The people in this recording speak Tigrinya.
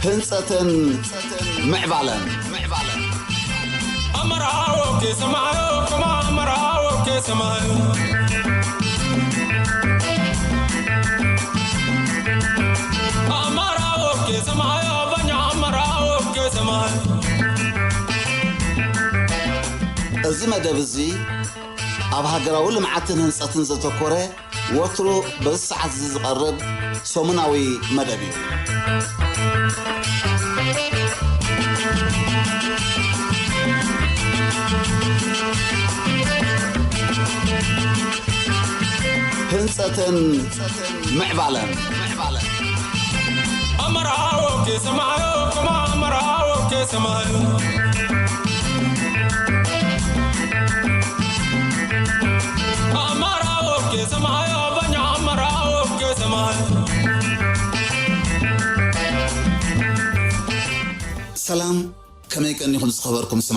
ህንጸትን ምዕባለን። ኣመራዎ ከሰማዮ፣ ከማ ኣመራዎ ከሰማዮ። ኣመራዎ ከሰማዮ፣ በኛ ኣመራዎ ከሰማዮ። እዚ መደብ እዚ ኣብ ሃገራዊ ልምዓትን ህንጸትን ዘተኮረ፣ ወትሩ በዚ ሰዓት እዚ ዝቐርብ ሰሙናዊ መደብ እዩ። ህንጸትን ምዕባለን። ኣመራዎ ከሰማዮ፣ ከማ ኣመራዎ ከሰማዮ። ኣመራዎ ከሰማዮ፣ በኛ ኣመራዎ ከሰማዮ። ሰላም፣ ከመይ ቀኒኹም ዝኸበርኩም